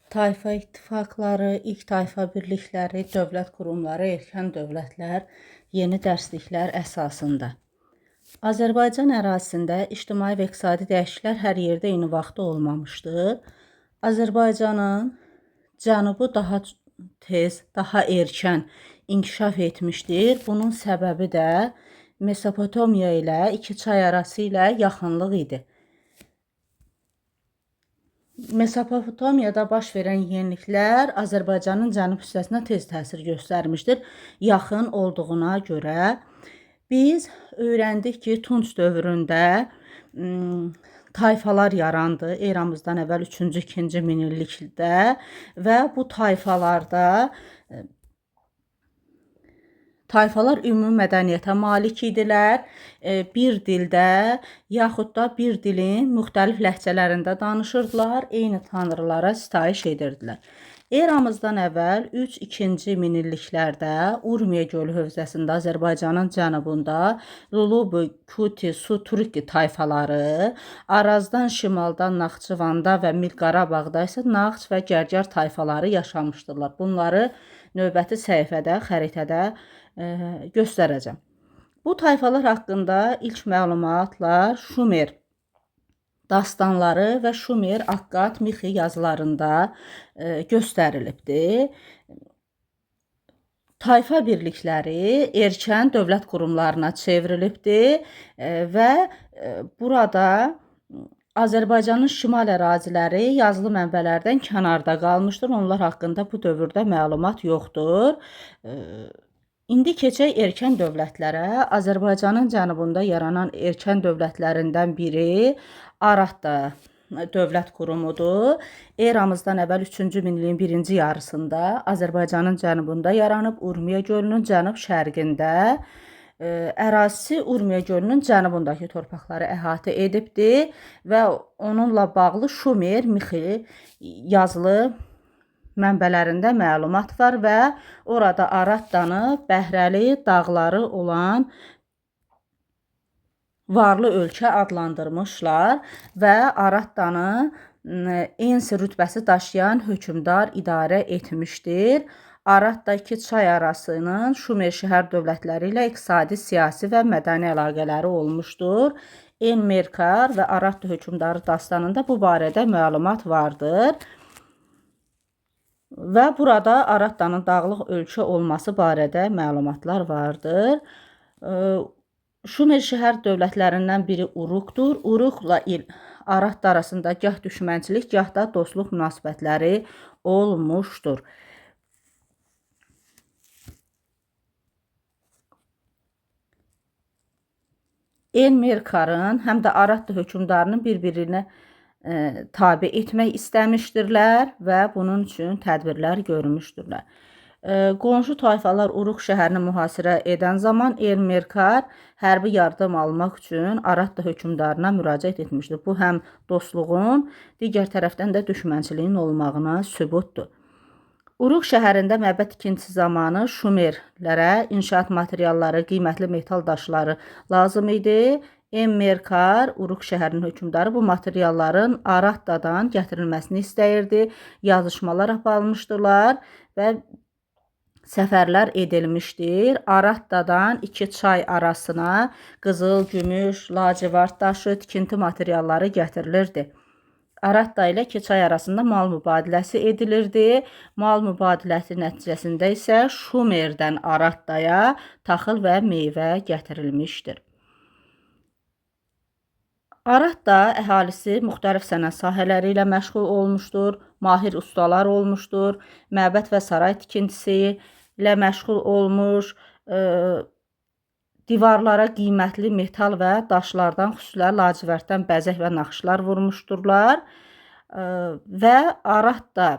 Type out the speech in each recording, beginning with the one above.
Tayfa ittifaqları, ilk tayfa birlikləri, dövlət qurumları, erkən dövlətlər, yeni dərsliklər əsasında. Azərbaycan ərazisində ictimai və iqtisadi dəyişikliklər hər yerdə eyni vaxtda olmamışdır. Azərbaycanın cənubu daha tez, daha erkən inkişaf etmişdir. Bunun səbəbi də Mesopotamiya ilə iki çay arası ilə yaxınlıq idi. Mesopotamiyada baş verən yeniliklər Azərbaycanın cənub hissəsinə tez təsir göstərmişdir. Yaxın olduğuna görə biz öyrəndik ki, Tunc dövründə tayfalar yarandı eramızdan əvvəl 3-cü, 2-ci minillikdə və bu tayfalarda tayfalar ümumi mədəniyyətə malik idilər. Bir dildə yaxud da bir dilin müxtəlif ləhcələrində danışırdılar, eyni tanrılara sitayiş edirdilər. Eramızdan əvvəl 3-2-ci minilliklərdə Urmiya gölü hövzəsində Azərbaycanın cənubunda Lulubu, Kuti, Su, Turki tayfaları, Arazdan şimalda Naxçıvanda və Mil Qarabağda isə Naxç və Gərgər tayfaları yaşamışdırlar. Bunları növbəti səhifədə, xəritədə göstərəcəm. Bu tayfalar haqqında ilk məlumatlar Şumer dastanları və Şumer, Akkad, Mixi yazılarında göstərilibdir. Tayfa birlikləri erkən dövlət qurumlarına çevrilibdir və burada Azərbaycanın şimal əraziləri yazılı mənbələrdən kənarda qalmışdır. Onlar haqqında bu dövrdə məlumat yoxdur. İndi keçək erkən dövlətlərə. Azərbaycanın cənubunda yaranan erkən dövlətlərindən biri Aratta dövlət qurumudur. Eramızdan əvvəl 3-cü minilliyin birinci yarısında Azərbaycanın cənubunda yaranıb, Urmiya gölünün cənub-şərqində. Ərazisi Urmiya gölünün cənubundakı torpaqları əhatə edibdir və onunla bağlı Şumer, Mixi yazılı mənbələrində məlumat var və orada Arattanı bəhrəli dağları olan varlı ölkə adlandırmışlar və Arattanı Ensi rütbəsi daşıyan hökmdar idarə etmişdir. Aratta iki çay arasının Şumer şəhər dövlətləri ilə iqtisadi, siyasi və mədəni əlaqələri olmuşdur. Enmerkar və Aratta hökmdarı dastanında bu barədə məlumat vardır. Və burada Arattanın dağlıq ölkə olması barədə məlumatlar vardır. Şumer şəhər dövlətlərindən biri Urukdur. Urukla Aratta arasında gah düşmənçilik, gah da dostluq münasibətləri olmuşdur. Enmerkarın həm də Aratta hökmdarının bir-birinə tabe etmək istəmişdirlər və bunun üçün tədbirlər görmüşdürlər. Qonşu tayfalar Uruq şəhərini mühasirə edən zaman Enmerkar hərbi yardım almaq üçün Aratta hökmdarına müraciət etmişdir. Bu həm dostluğun, digər tərəfdən də düşmənçiliyin olmağına sübutdur. Uruq şəhərində məbəd tikintisi zamanı Şumerlərə inşaat materialları, qiymətli metal daşları lazım idi. Enmerkar, Uruq şəhərinin hökmdarı bu materialların Arattadan gətirilməsini istəyirdi. Yazışmalar aparmışdılar və səfərlər edilmişdir. Arattadan iki çay arasına qızıl, gümüş, lacivart daşı, tikinti materialları gətirilirdi. Aratta ilə iki çay arasında mal mübadiləsi edilirdi. Mal mübadiləsi nəticəsində isə Şumerdən Arattaya taxıl və meyvə gətirilmişdir. Aratta əhalisi müxtəlif sənət sahələri ilə məşğul olmuşdur, mahir ustalar olmuşdur, məbəd və saray tikintisi ilə məşğul olmuş, divarlara qiymətli metal və daşlardan, xüsusilə lacivərddən bəzək və naxışlar vurmuşdurlar və Aratta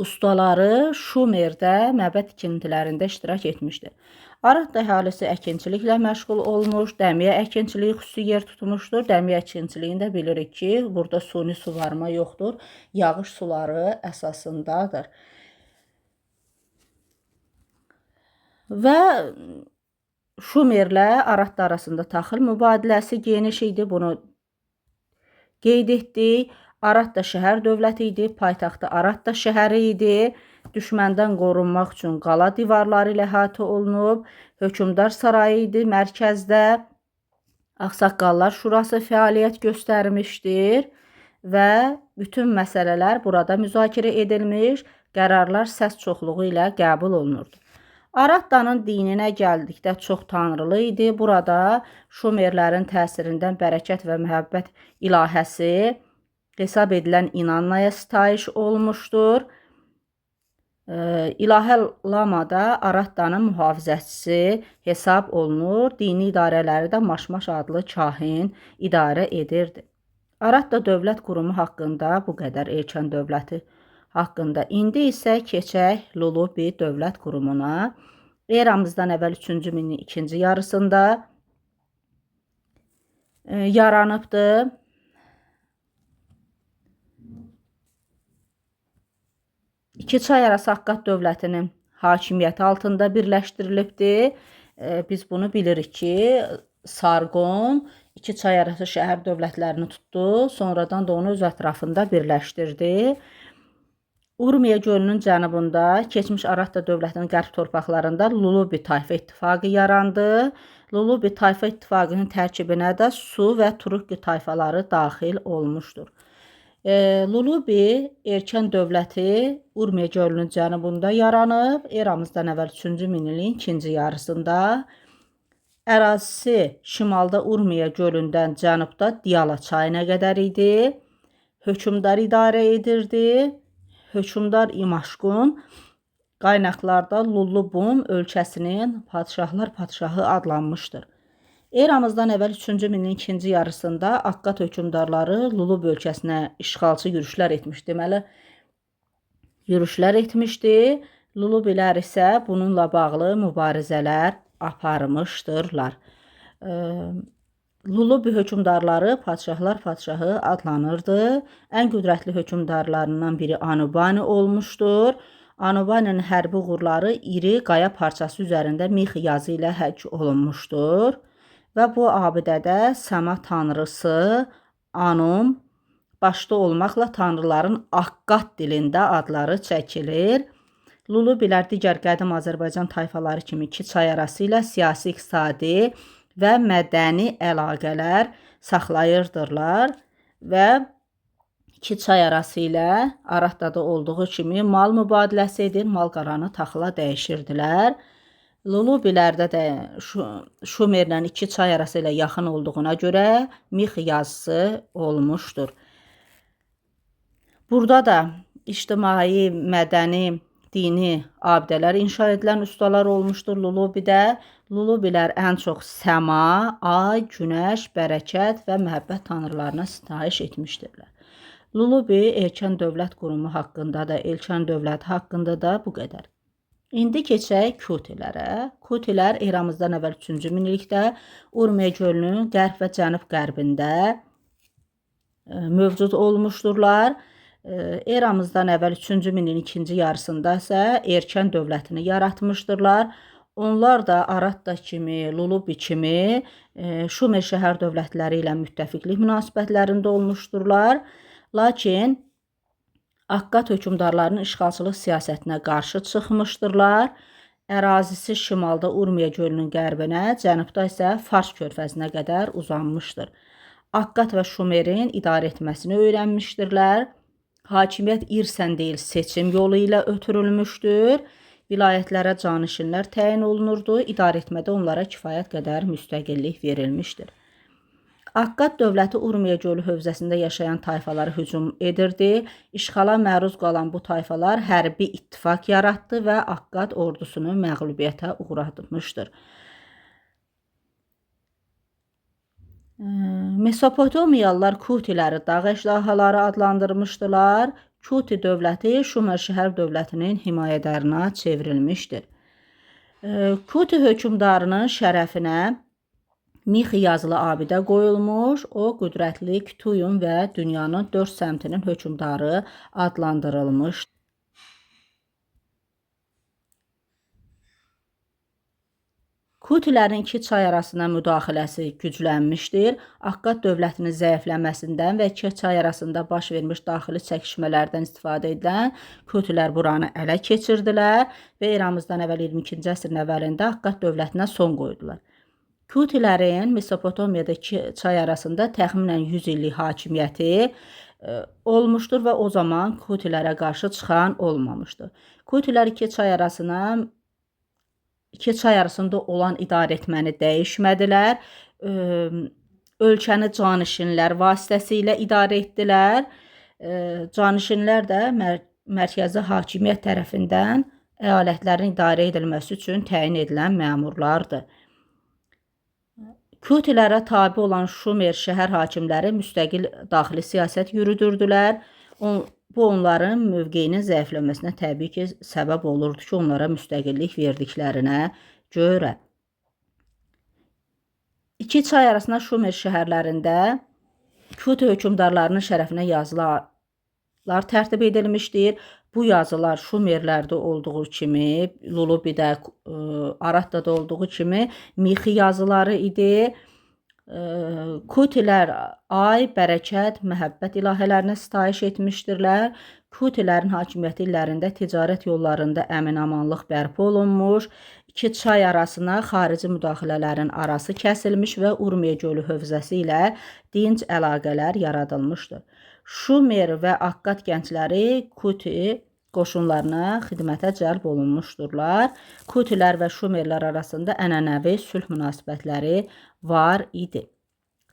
ustaları Şumerdə məbəd tikintilərində iştirak etmişdir. Aratta əhalisi əkinçiliklə məşğul olmuş, dəmiyə əkinçiliyi xüsusi yer tutmuşdur. Dəmiyə əkinçiliyində bilirik ki, burada suni suvarma yoxdur, yağış suları əsasındadır. Və Şumerlə Aratta arasında taxıl mübadiləsi geniş idi. Bunu qeyd etdik. Aratta şəhər dövləti idi, paytaxtı Aratta şəhəri idi. Düşməndən qorunmaq üçün qala divarları ilə əhatə olunub. Hökmdar sarayı idi mərkəzdə. Ağsaqqallar Şurası fəaliyyət göstərmişdir və bütün məsələlər burada müzakirə edilmiş, qərarlar səs çoxluğu ilə qəbul olunurdu. Arattanın dininə gəldikdə çox tanrılı idi. Burada Şumerlərin təsirindən bərəkət və məhəbbət ilahəsi hesab edilən İnannaya sitayiş olmuşdur. İlahə Lama da Arattanın mühafizəçisi hesab olunur. Dini idarələri də Maşmaş adlı kahin idarə edirdi. Aratta dövlət qurumu haqqında bu qədər, erkən dövləti haqqında. İndi isə keçək Lulubi dövlət qurumuna. Eramızdan əvvəl 3-cü minilliyin ikinci yarısında yaranıbdır. İki çay arası Akkad dövlətinin hakimiyyəti altında birləşdirilibdir. Biz bunu bilirik ki, Sarqon iki çay arası şəhər dövlətlərini tutdu. Sonradan da onu öz ətrafında birləşdirdi. Urmiya gölünün cənubunda keçmiş Aratta dövlətinin qərb torpaqlarında Lulubi tayfa ittifaqı yarandı. Lulubi tayfa ittifaqının tərkibinə də Su və Turukki tayfaları daxil olmuşdur. Lulubi erkən dövləti Urmiya gölünün cənubunda yaranıb. Eramızdan əvvəl 3-cü minilliyin ikinci yarısında. Ərazisi şimalda Urmiya gölündən cənubda Diyala çayına qədər idi. Hökmdar idarə edirdi. Hökmdar İmaşqun qaynaqlarda Lullubum ölkəsinin padşahlar padşahı adlanmışdır. Eramızdan əvvəl 3-cü minilliyin ikinci yarısında Akkad hökmdarları Lulub ölkəsinə işğalçı yürüşlər etmiş. Deməli, yürüşlər etmişdi. Lulubilər isə bununla bağlı mübarizələr aparmışdırlar. Lulubi hökmdarları padşahlar padşahı adlanırdı. Ən qüdrətli hökmdarlarından biri Anubani olmuşdur. Anubaninin hərbi uğurları iri qaya parçası üzərində mix yazı ilə həkk olunmuşdur. Və bu abidədə səma tanrısı Anum başda olmaqla tanrıların Akkad dilində adları çəkilir. Lulubilər digər qədim Azərbaycan tayfaları kimi iki çay arası ilə siyasi, iqtisadi və mədəni əlaqələr saxlayırdılar və iki çay arası ilə Arattada olduğu kimi mal mübadiləsi edir, mal-qaranı taxıla dəyişirdilər. Lulubilərdə də Şumerlə iki çay arası ilə yaxın olduğuna görə mix yazısı olmuşdur. Burada da ictimai, mədəni, dini abidələr inşa edilən ustalar olmuşdur Lulubidə. Lulubilər ən çox səma, ay, günəş, bərəkət və məhəbbət tanrılarına sitayiş etmişdirlər. Lulubi erkən dövlət qurumu haqqında da, erkən dövləti haqqında da bu qədər. İndi keçək Kutilərə. Kutilər eramızdan əvvəl 3-cü minillikdə Urmiya gölünün qərb və cənub-qərbində mövcud olmuşdurlar. Eramızdan əvvəl 3-cü minilliyin ikinci yarısında isə erkən dövlətini yaratmışdırlar. Onlar da Aratta kimi, Lulubi kimi Şumer şəhər dövlətləri ilə müttəfiqlik münasibətlərində olmuşdurlar. Lakin Akkad hökmdarlarının işğalçılıq siyasətinə qarşı çıxmışdırlar. Ərazisi şimalda Urmiya gölünün qərbinə, cənubda isə Fars körfəzinə qədər uzanmışdır. Akkad və Şumerin idarə etməsini öyrənmişdirlər. Hakimiyyət irsən deyil, seçim yolu ilə ötürülmüşdür. Vilayətlərə canişinlər təyin olunurdu. İdarə etmədə onlara kifayət qədər müstəqillik verilmişdir. Akkad dövləti Urmiya gölü hövzəsində yaşayan tayfalara hücum edirdi. İşğala məruz qalan bu tayfalar hərbi ittifaq yaratdı və Akkad ordusunu məğlubiyyətə uğratmışdır. Mesopotamiyalılar Kutiləri dağ əjdahaları adlandırmışdılar. Kuti dövləti Şumer şəhər dövlətinin himayədarına çevrilmişdir. Kuti hökmdarının şərəfinə mix yazılı abidə qoyulmuş, o qüdrətli Ktuyun və dünyanın dörd səmtinin hökmdarı adlandırılmış. Kutilərin iki çay arasına müdaxiləsi güclənmişdir. Akkad dövlətinin zəifləməsindən və iki çay arasında baş vermiş daxili çəkişmələrdən istifadə edilən Kutilər buranı ələ keçirdilər və eramızdan əvvəl 22-ci əsrin əvvəlində Akkad dövlətinə son qoydular. Kutilərin Mesopotamiyada iki çay arasında təxminən 100 illik hakimiyyəti olmuşdur və o zaman Kutilərə qarşı çıxan olmamışdır. Kutilər iki çay arasında olan idarəetməni dəyişmədilər. Ölkəni canişinlər vasitəsilə idarə etdilər. Canişinlər də mərkəzi hakimiyyət tərəfindən əyalətlərin idarə edilməsi üçün təyin edilən məmurlardır. Kutilərə tabe olan Şumer şəhər hakimləri müstəqil daxili siyasət yürüdürdülər. Bu onların mövqeyinin zəifləməsinə təbii ki, səbəb olurdu ki, onlara müstəqillik verdiklərinə görə. İki çay arasında Şumer şəhərlərində Kuti hökmdarlarının şərəfinə yazılar tərtib edilmişdir. Bu yazılar Şumerlərdə olduğu kimi, Lulubidə, Araddada olduğu kimi mixi yazıları idi. Kutilər ay, bərəkət, məhəbbət ilahələrinə sitayiş etmişdirlər. Kutilərin hakimiyyəti illərində ticarət yollarında əmin-amanlıq bərpa olunmuş, iki çay arasına xarici müdaxilələrin arası kəsilmiş və Urmiya gölü hövzəsi ilə dinc əlaqələr yaradılmışdır. Şumer və Akkad gəncləri Kuti qoşunlarına xidmətə cəlb olunmuşdurlar. Kutilər və Şumerlər arasında ənənəvi sülh münasibətləri var idi.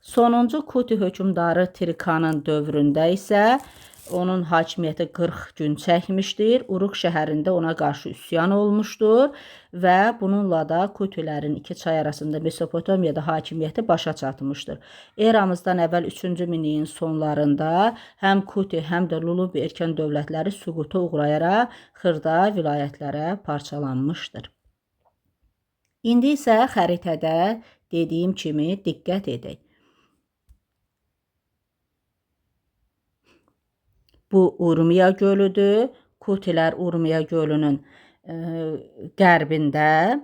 Sonuncu Kuti hökmdarı Trikanın dövründə isə onun hakimiyyəti 40 gün çəkmişdir. Uruq şəhərində ona qarşı üsyan olmuşdur və bununla da Kutilərin iki çay arasında Mesopotamiyada hakimiyyəti başa çatmışdır. Eramızdan əvvəl 3-cü minilliyin sonlarında həm Kuti, həm də Lulubi erkən dövlətləri süquta uğrayaraq xırda vilayətlərə parçalanmışdır. İndi isə xəritədə dediyim kimi diqqət edək. Bu Urmiya gölüdür. Kutilər Urmiya gölünün qərbində,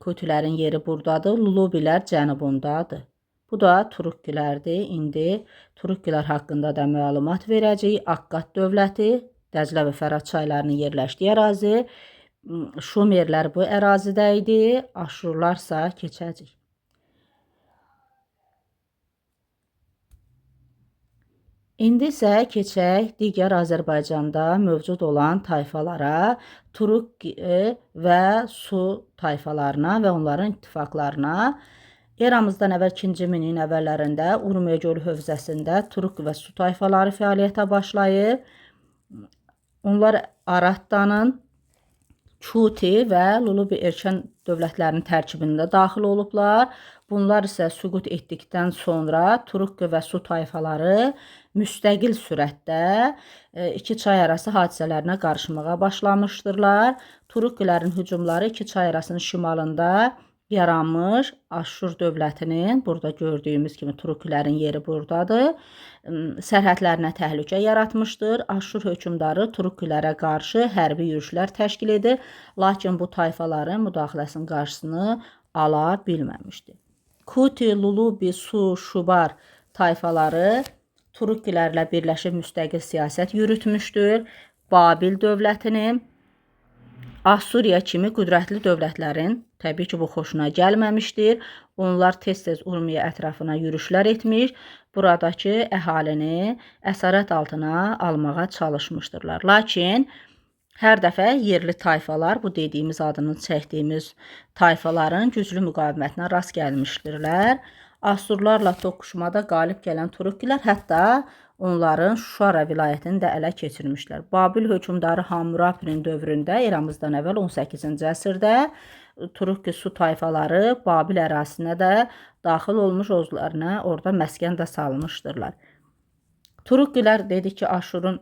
Kutilərin yeri buradadır, Lulubilər cənubundadır. Bu da Turukkilərdir. İndi Turukkilər haqqında da məlumat verəcəyik. Akkad dövləti, Dəclə və Fərat çaylarının yerləşdiyi ərazi, Şumerlər bu ərazidə idi, Aşurlarsa keçəcək. İndi isə keçək digər Azərbaycanda mövcud olan tayfalara, Turukki və Su tayfalarına və onların ittifaqlarına. Eramızdan əvvəl 2-ci minilliyin əvvəllərində Urmiya gölü hövzəsində Turukki və Su tayfaları fəaliyyətə başlayıb. Onlar Araddanın Kuti və Lulubi erkən dövlətlərinin tərkibində daxil olublar. Bunlar isə süqut etdikdən sonra Turukki və Su tayfaları müstəqil sürətdə iki çay arası hadisələrinə qarışmağa başlamışdırlar. Turukkilərin hücumları iki çay arasının şimalında yaranmış Aşur dövlətinin, burada gördüyümüz kimi Turukkilərin yeri buradadır, sərhədlərinə təhlükə yaratmışdır. Aşur hökmdarı Turukkilərə qarşı hərbi yürüşlər təşkil edir, lakin bu tayfaların müdaxiləsinin qarşısını ala bilməmişdi. Kuti, Lulubi, Su, Şubar tayfaları Turukkilərlə birləşib müstəqil siyasət yürütmüşdür. Babil dövlətinin, Assuriya kimi qüdrətli dövlətlərin təbii ki, bu xoşuna gəlməmişdir. Onlar tez-tez Urmiya ətrafına yürüşlər etmiş, buradakı əhalini əsarət altına almağa çalışmışdırlar. Lakin hər dəfə yerli tayfalar, bu dediyimiz adını çəkdiyimiz tayfaların güclü müqavimətinə rast gəlmişdirlər. Asurlarla toqquşmada qalib gələn Turukkilər hətta onların Şuşara vilayətini də ələ keçirmişlər. Babil hökmdarı Hammurapinin dövründə, eramızdan əvvəl 18-ci əsrdə Turukki Su tayfaları Babil ərazisinə də daxil olmuş, özlərinə orada məskən də salmışdırlar. Turukkilər dedik ki, Aşurun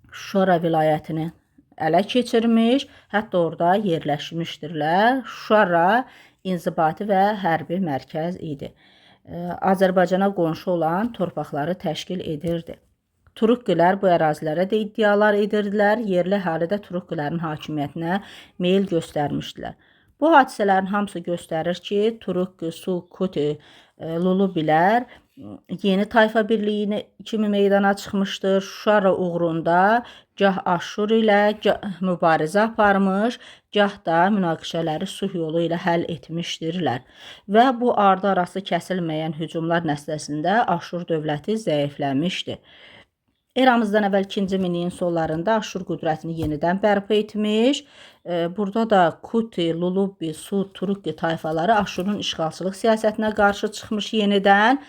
Şuşara vilayətini ələ keçirmiş, hətta orada yerləşmişdirlər. Şuşara inzibati və hərbi mərkəz idi. Azərbaycana qonşu olan torpaqları təşkil edirdi. Turukkilər bu ərazilərə də iddialar edirdilər. Yerli əhali də Turukkilərin hakimiyyətinə meyil göstərmişdilər. Bu hadisələrin hamısı göstərir ki, Turukki, Su, Kuti, Lulubilər yeni tayfa birliyini kimi meydana çıxmışdır. Şuşara uğrunda gah Aşur ilə gah mübarizə aparmış, gah da münaqişələri sülh yolu ilə həll etmişdirlər. Və bu ardı arası kəsilməyən hücumlar nəticəsində Aşur dövləti zəifləmişdi. Eramızdan əvvəl 2-ci minilliyin sonlarında Aşur qüdrətini yenidən bərpa etmiş. Burada da Kuti, Lulubi, Su, Turukki tayfaları Aşurun işğalçılıq siyasətinə qarşı çıxmış yenidən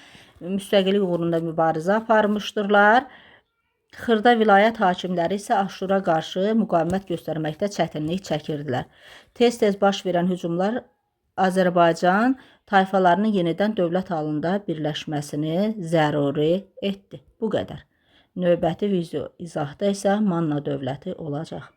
müstəqillik uğrunda mübarizə aparmışdırlar. Xırda vilayət hakimləri isə Aşura qarşı müqavimət göstərməkdə çətinlik çəkirdilər. Tez-tez baş verən hücumlar Azərbaycan tayfalarının yenidən dövlət halında birləşməsini zəruri etdi. Bu qədər. Növbəti video izahda isə Manna dövləti olacaq.